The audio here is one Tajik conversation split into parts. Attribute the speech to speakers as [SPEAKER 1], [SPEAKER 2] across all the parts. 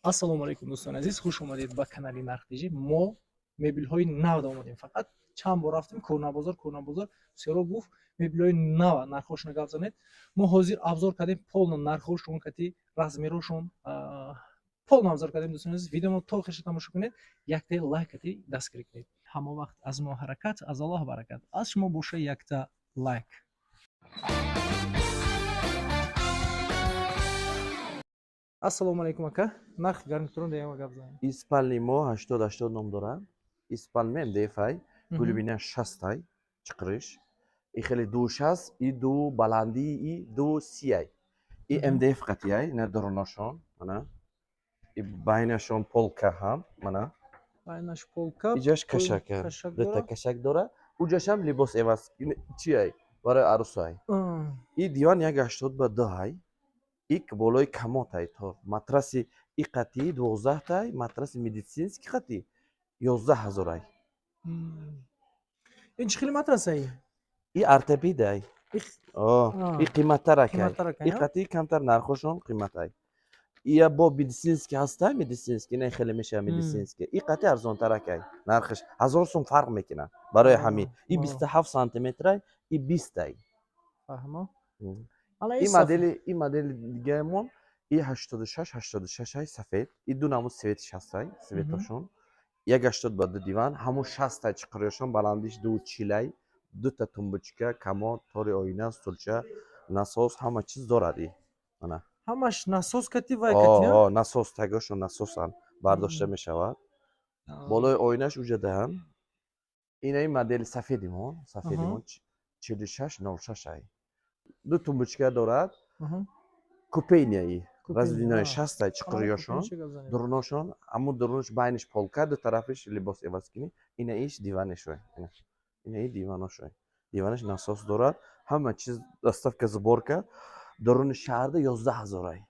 [SPEAKER 1] Ассалому алайкум, дӯстони азиз, хуш омадед ба канали Нархтиҷӣ. Мо мебелҳои нав омадем. Фақат чанд бор рафтем Кӯрнабозор, Кӯрнабозор серо гуфт, мебелҳои нава нархҳошона гап занед. Мо ҳозир обзор кардем полно нархҳошон, кати размерошон полно обзор кардем. Дӯстони азиз, видеомо то охирша тамошо кунед, якта лайк кати дастгирӣ кунед. Ҳама вақт аз мо ҳаракат, аз Аллоҳ баракат, аз шумо боша якта лайк. Ассалому алайкум, ака, нархи гарнитурон деяма гап занем.
[SPEAKER 2] И спальни мо 80 80 ном дорад. И спальни МДФ ай, глубина 60 ай, чиқириш. И хеле 2,60, и ду баландии и 2,30 ай. И МДФ қатӣ ай, ина дуруношон, мана. И байнашон полка ҳам, мана.
[SPEAKER 1] Байнаш полка.
[SPEAKER 2] Иҷаш кашак, дута кашак дора. Уҷашам либос эваз, чи ай, барои арӯсай. И диван 1,80 ба 2 ай. Ик болои комод ай тор. Матраси и қатӣ 12 тай, матраси медицинский қатӣ 11 000 ай.
[SPEAKER 1] Ин чӣ хели матрасай?
[SPEAKER 2] И ортопедай. И қиматтарак ай. И қатӣ камтар нархошон қимат ай. Ия бо медицинский ҳастай, медицинский, ина хеле мешава медицинский. И қатӣ арзонтарак ай. Нархаш 1000 сум фарқ мекунад барои ҳамин. И 27 сантиметрай, и 20 ай.
[SPEAKER 1] Фаҳмо.
[SPEAKER 2] И модели дигаамон и 86 86 ай, сафед. И ду намуд цветиш ҳастай, цветошон. 1,80 ба 2 диван, ҳамун 60 ай чиқириёшон, баландиш 2,40 ай, дута тумбочка, комод, тори оина, стулча, насос, ҳама чиз дорад и. Мана.
[SPEAKER 1] Ҳамаш насос кати вай кати?
[SPEAKER 2] О, насос, тагошон насосан, бардошта мешавад. Болои оинаш уҷадаам. Инаи модели сафедимон, сафедимон 46 06 ай. Ду тумбочка дорад. Купейняи. Разведной 60 ай чиқириёшон. Дуруношон, ҳамун дурунаш байниш полка, ду тарафиш либос эваз кунӣ. Ина иш диванешой. Ина и диваношой. Диванаш насос дорад. Ҳама чиз доставка, сборка. Дуруни шаҳрда 11 000 ай.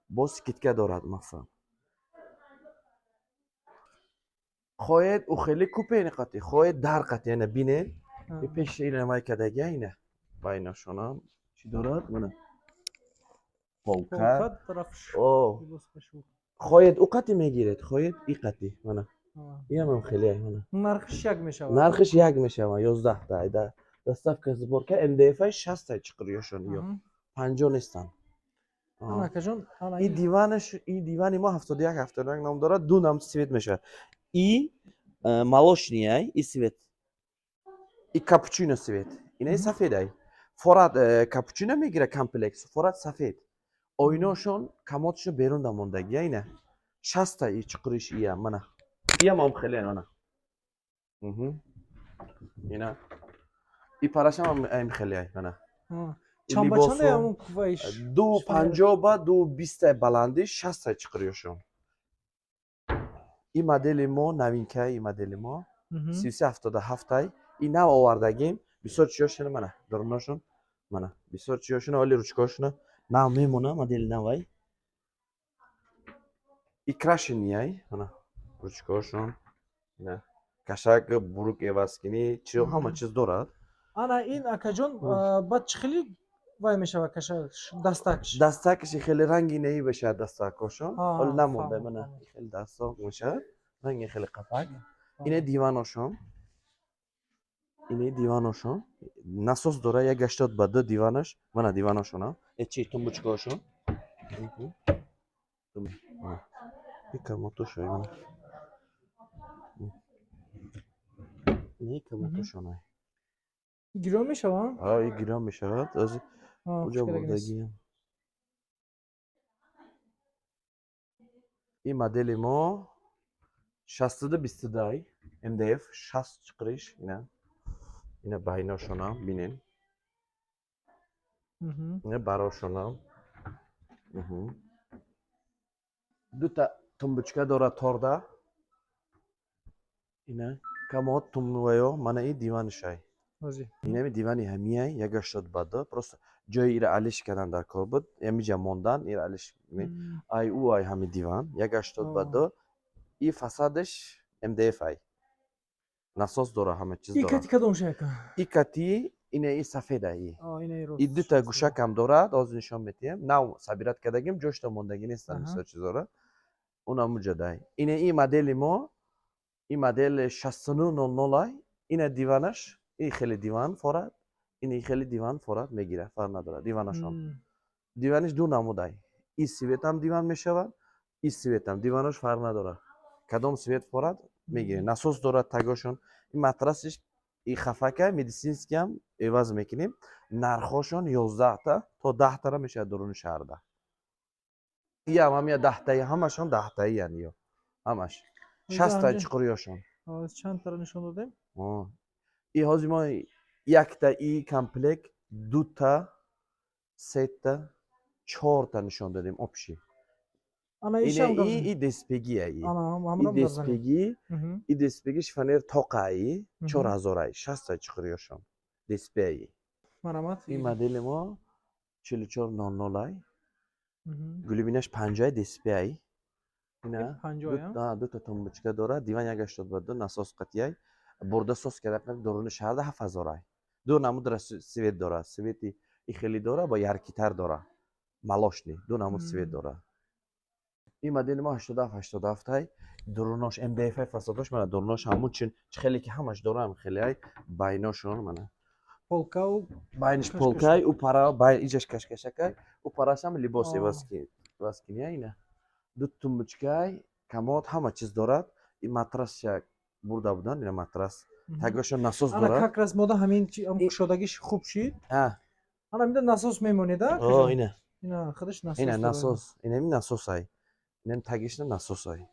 [SPEAKER 2] Боз скидка дорад масалан. Хоҳед ӯ хеле купени қатӣ, хоҳед дар қатӣ, яна бинед. И пеши ина вай кадаги, ина. Байнашонам чӣ дорад? Мана. Полка. О. Хоҳед ӯ қатӣ мегиред, хоҳед и қатӣ. Мана. Инам хеле ай, мана.
[SPEAKER 1] Нархиш як мешавад.
[SPEAKER 2] Нархиш як мешавад, 11 та ай. Доставка, сборка, МДФ ай 60 ай чиқириёшон ё. 50 нестанд. И диванаш, и дивани мо 71 71 ном дорад, ду нам цвет мешавад. И молочный ай, и цвет. И капучино цвет. Инаи сафед ай. Форат капучино мегира комплекс, форат сафед. Оиношон, комодшон берун да мондагия ина. 60 та и чуқуриш ия, мана. Иям ам хеле мана. Ина. И парашам ам хеле ай, мана.
[SPEAKER 1] Чанд ба чанд ҳамун куваиш?
[SPEAKER 2] 2,50 ба 2,20 баландӣ, 60 тай чиқириёшон. И модели мо новинка, и модели мо 33 77 ай. И нав овардагим, бисёр чиёшона мана, дуруношон, мана, бисёр чиёшона, оли ручкаошона нав мемона, модели навай. И крашеный ай, мана, ручкаошон, ина, кашак, бурук эваз кунӣ, чиё ҳама чиз дорад.
[SPEAKER 1] Ана ин, акаҷон, баъд чӣ хели вай мешавад кашак, дастакш?
[SPEAKER 2] Дастакаш хеле ранги наи бешавад дастакошон. Ҳоло намонда, мана, хеле дастак мешавад. Ранги хеле қапак. Ина диваношон. Ина диваношон. Насос дора, 1,80 ба 2 диванаш. Мана диваношона. Э чи тумбочкаошон. И комодошон мана. Ина комодошон ай.
[SPEAKER 1] Гирон мешавад?
[SPEAKER 2] А, и гирон мешавад. Ози уҷа бурдагиам. И модели мо 62 22 ай. МДФ 60 чиқириш ина. Ина байношонам бинен. Ина барошонам. Дута тумбочка дорад торда. Ина комод тумваё, мана и диванишай. Инами дивани ҳамияй 1,80 ба 2, просто ҷои ира алиш кардан дар кор буд, ямиҷа мондан, ира алиш ай ӯ ай ҳами диван 1,80 ба 2, и фасадаш МДФ ай. Насос дора, ҳама чиз
[SPEAKER 1] И
[SPEAKER 2] дора.
[SPEAKER 1] Кати кадом шака?
[SPEAKER 2] И кати ина и сафеда и.
[SPEAKER 1] Ина
[SPEAKER 2] И дута гӯшакам дорад, ҳозир нишон медиҳем. Нав собирать кардагим, ҷошта мондагӣ нестанд бисёр чизора. Унам уҷадай. Ине и модели мо, и модели 6900 ай. Ина диванаш, и хеле диван форад, ин хеле диван форад мегирад, фарқ надорад диванашон. Диваниш ду намудай. И цветам диван мешавад, и цветам диванош, фарқ надорад, кадом цвет форад мегирем. Насос дорад тагошон. Ин матрасиш и хафака, медицинскиам эваз мекунем. Нархошон 11та то 10тара мешавад дуруни шаҳрда. Иам ҳамия 10таи, ҳамашон 10таи, яъни ё ҳамаш 60та чуқуриёшон.
[SPEAKER 1] Чанд тара нишон додем?
[SPEAKER 2] И ҳозир мо якта и комплект, дута, сета, чорта нишон додем общий. И ДСПгия, и ДСПги, и ДСПги шифоньер тоқаи 4000-ай, 60та чуқуриёшон ДСПаи. Ин модели мо 4400-ай, глубинаш 50-ай, ДСПай. Ина дута тумбочка дорад, диван 1,82, насос қатияй, бурда сос карда дуруни шаҳрда 7000-ай. Ду намуд цвет дорад, цвети и хеле дора, бо яркитар дора, молочный, ду намуд цвет дорад. Ин модели мо 8787-ай, дурунош МДФ, фасадош мана, дурунош ҳамун чин хеле ки ҳамаш дорам, хелеай байношон мана.
[SPEAKER 1] Полкау.
[SPEAKER 2] Байниш полкай, у пара байн иҷаш кашкашакай, у парашам либос иваз киния. Ина ду тумбочкай, комод, ҳама чиз дорад. И матрасша бурда будан, ина матрас тагошон насос дорад.
[SPEAKER 1] Как раз мода ҳамин кушодагиш хуб шид. Ана минда насос мемонед?
[SPEAKER 2] Ина.
[SPEAKER 1] Ина худаш насос.
[SPEAKER 2] Ина насос, инами насосай, инам тагишна насосай,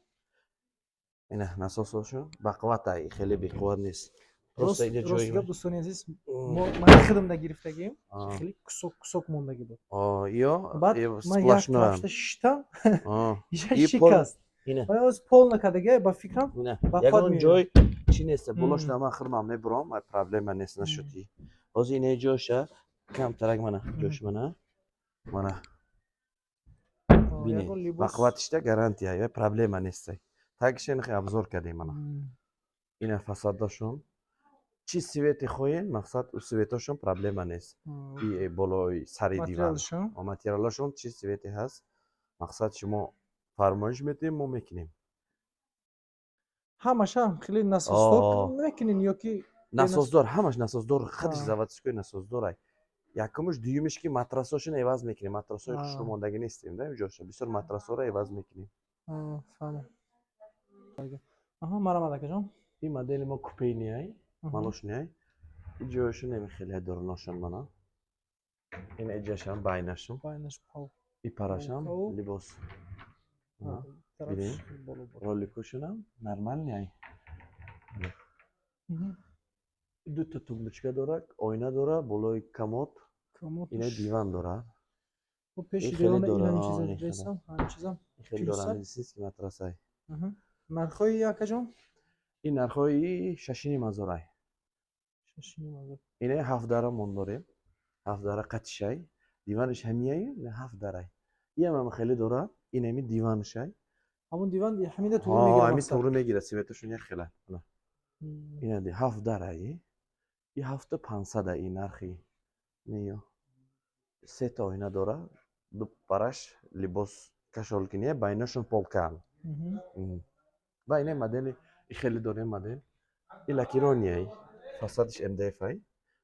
[SPEAKER 2] ина насосошон бақувватай, хеле беқувват нест.
[SPEAKER 1] Просто рости гап, дӯстони азиз, ман худам гирифтагим, хеле кусок кусок мондагӣ буд.
[SPEAKER 2] Ё.
[SPEAKER 1] Баъд ман як тарафта шиштам, шикаст. Пол накардага, ба фикрам.
[SPEAKER 2] Ягон ҷой чӣ нест, болошна ман худмам мебурам, проблема нест, нашуди. Ҳозир ина ҷоша камтарак мана ҷош, мана, мана. Бине, бақувватишда гарантия, ё проблема нест. Тагиша инхе обзор кардем, мана. Ина фасадашон чӣ цвете хоҳем, мақсад у цветошон проблема нест. И болои сари диван материалашон чӣ цвете ҳаст, мақсад шумо фармоиш метиҳем, мо мекунем.
[SPEAKER 1] Ҳамаша хеле насосдор мекунен ё ки?
[SPEAKER 2] Насосдор, ҳамаш насосдор, худиш заводской насосдорай якумш. Дуюмиш ки матрасошон эваз мекунем, матрасҳои хушрӯ мондагӣ нестем да, ҷоша бисёр матрасҳоро эваз мекунем.
[SPEAKER 1] Марҳамат, акаҷон.
[SPEAKER 2] Ин модели мо купейныйай, молочныйай. И ҷояшон еми хеле дорношон, мана ин иҷашам байнашам и парашам либос. Бинем, роликошонам нормальныйай. Дута тумбочка дорад, оина дора, болои комод, ина диван дорад.
[SPEAKER 1] Пеши
[SPEAKER 2] хеле дорад медицинский матрасай.
[SPEAKER 1] Нархҳои, акаҷон?
[SPEAKER 2] Ин нархҳои 6500-ай. Ина ҳафтдара мон дорем, ҳафтдара қатишай, диваниш ҳамияй, ҳафт дарай. Иам ҳам хеле дорад, инами диванишай.
[SPEAKER 1] Ҳамон диван ҳамида туғри мегирад?
[SPEAKER 2] Ҳами туғри мегирад, цветашон як хела. Ина ҳафт дарай, и 7500-а и нархи. Ниё сета оина дора, ду параш либос кашолкиния, байнашон полкаан. Ва ина модели и хеле дорем, модел и лакированныйай, фасадиш МДФ-ай,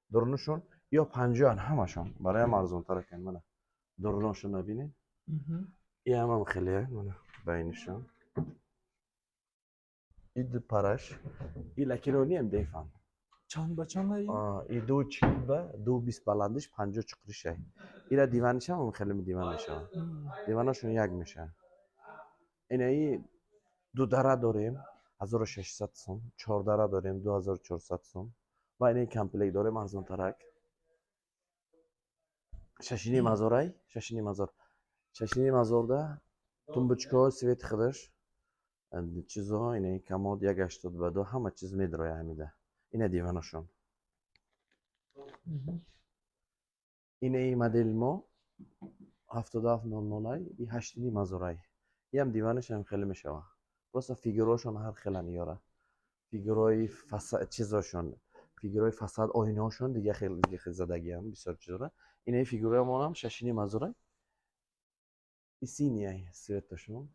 [SPEAKER 2] дурунашон ё 50-ан ҳамашон, бароям арзонтаракан. Мана дурунашон набинед, и ҳамам хеле, мана байнишон и ду параш и лакированный МДФ-ан.
[SPEAKER 1] Чанд ба чанд?
[SPEAKER 2] И 2,40 ба 2,20 баландиш, 50 чуқуришай. Ира диванишам хеле диван мешавад, диванашон як мешавад. Инаи дудара дорем 1600 сом, чордара дорем 2400 сом. Ва инаи комплект дорем арзонтарак, 6500-ай, 6500. 6500-да тумбочкаҳо цвети худаш, чизо, инаи комод 1,82, ҳама чиз медроя ҳамида. Ина диванашон. Инаи модели мо 7700-ай, и 8500-ай. Иам диванашам хеле мешавад, просто фигураошон ҳар хелан, ёра фигураи чизошон, фигураи фасад, оинаошон дига хел, дига хел задагиам бисёр чизора. Инаи фигураамонам 6500-ай, и синий цветашон.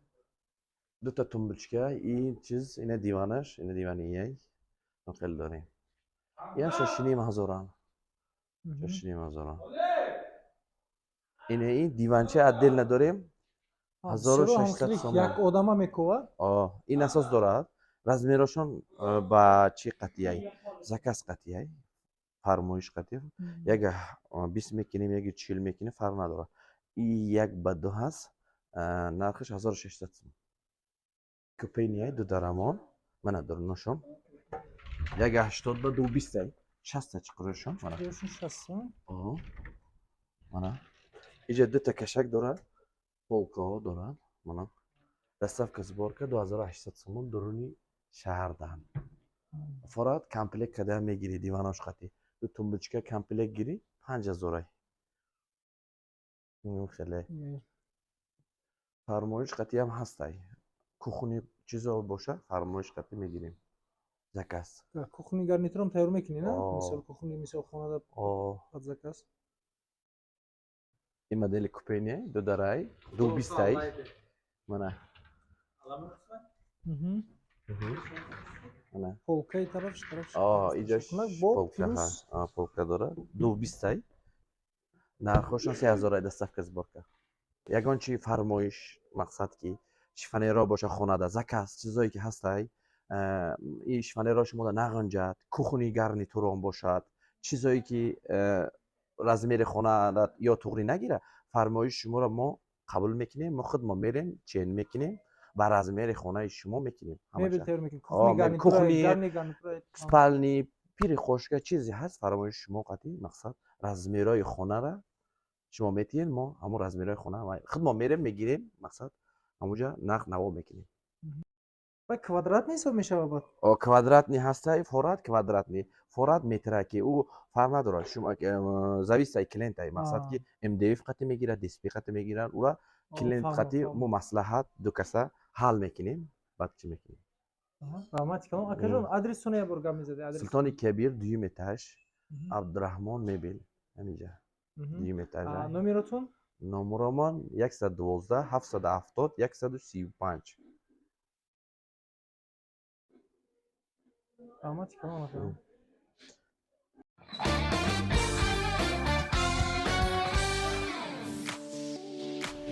[SPEAKER 2] Дута тумбочка, ин чиз, ина диванаш, ина дивани яй. Хеле дорем. Ин 6,5 ҳазоран. 6,5 ҳазоран. Ина ин диванча отдельно дорем. 1600 сомон.
[SPEAKER 1] Як одама мекова?
[SPEAKER 2] Ин асос дорад. Размерошон ба чӣ қатияй? Заказ қатияй. Фармоиш қатӣ. Як 20 мекунем, яки 40 мекунем, фарқ надорад. И 1 ба 2 ҳаст, нархаш 1600 сом. Купейный ду дарамон, мана дурношон. Як 80 ба 2,20, 60 чиқурашон. Мана. Мана. Иҷа дута кашак дорад, полкаҳо дорад. Мана. Доставка, сборка 2800 сомон дуруни шаҳрдан. Форат комплект када мегирӣ диванош қатӣ. Ду тумбочка комплект гирӣ 5000. Хеле. Фармоиш қатиам ҳастай. Кухни чизо боша, фармоиш қатӣ мегирем. Заказ.
[SPEAKER 1] Кухни гарнитурам тайёр мекунӣ, на? Мисол кухни, мисол хонада под заказ.
[SPEAKER 2] Ин модели купейный ду дарай, 2,20. Мана. Мана.
[SPEAKER 1] Полкаи тарафш тарафш.
[SPEAKER 2] Иҷош полка ҳа. Полка дорад. 2,20. Нархошон 3000 доставка, сборка. Ягон чи фармоиш, мақсад ки шифоньеро боша хонада, заказ, чизое ки ҳастай, ин шифоньеро шумода нағунҷад, кухни гарнитурон бошад, чизое ки размери хона ё туғрӣ нагира, фармоиши шуморо мо қабул мекунем, мо худ мо мерем, чен мекунем, ба размери хонаи шумо мекунем.
[SPEAKER 1] Кухни,
[SPEAKER 2] спальни, прихожка, чизе ҳаст, фармоиши шумо қатъи мақсад размерҳои хонара шумо метиҳед, мо ҳамон размерҳои хона худ мо мерем, мегирем, мақсад ҳамонҷа нарх наво мекунем.
[SPEAKER 1] Квадратный ҳисоб мешавад бад?
[SPEAKER 2] Квадратный ҳастай, форат квадратный, форат метраки, ӯ фарқ надорад, шумо зависит ай клиентай, мақсад ки МДФ қатӣ мегирад, ДСП қатӣ мегирад, ура клиент қатӣ мо маслиҳат ду каса ҳал мекунем, баъд чӣ мекунем.
[SPEAKER 1] Раҳмати калом, акаҷон, адресона як бор гап мезади.
[SPEAKER 2] Султони Кабир, дуюм этаж, Абдураҳмон мебел, ҳаминҷа дуюм этаж.
[SPEAKER 1] Номеротон?
[SPEAKER 2] Номеромон 112 770 135.
[SPEAKER 1] Раҳмати калом, акаҷон.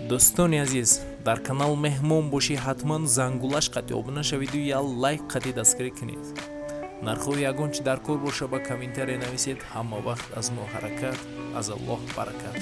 [SPEAKER 3] Дӯстони азиз, дар канал меҳмон бошӣ, ҳатман зангулаш қатъи обуна шавиду як лайк қатъи дастгирӣ кунед. Нархҳои ягон чи дар кор боша, ба комментария нависед. Ҳама вақт аз мо ҳаракат, аз Аллоҳ баракат.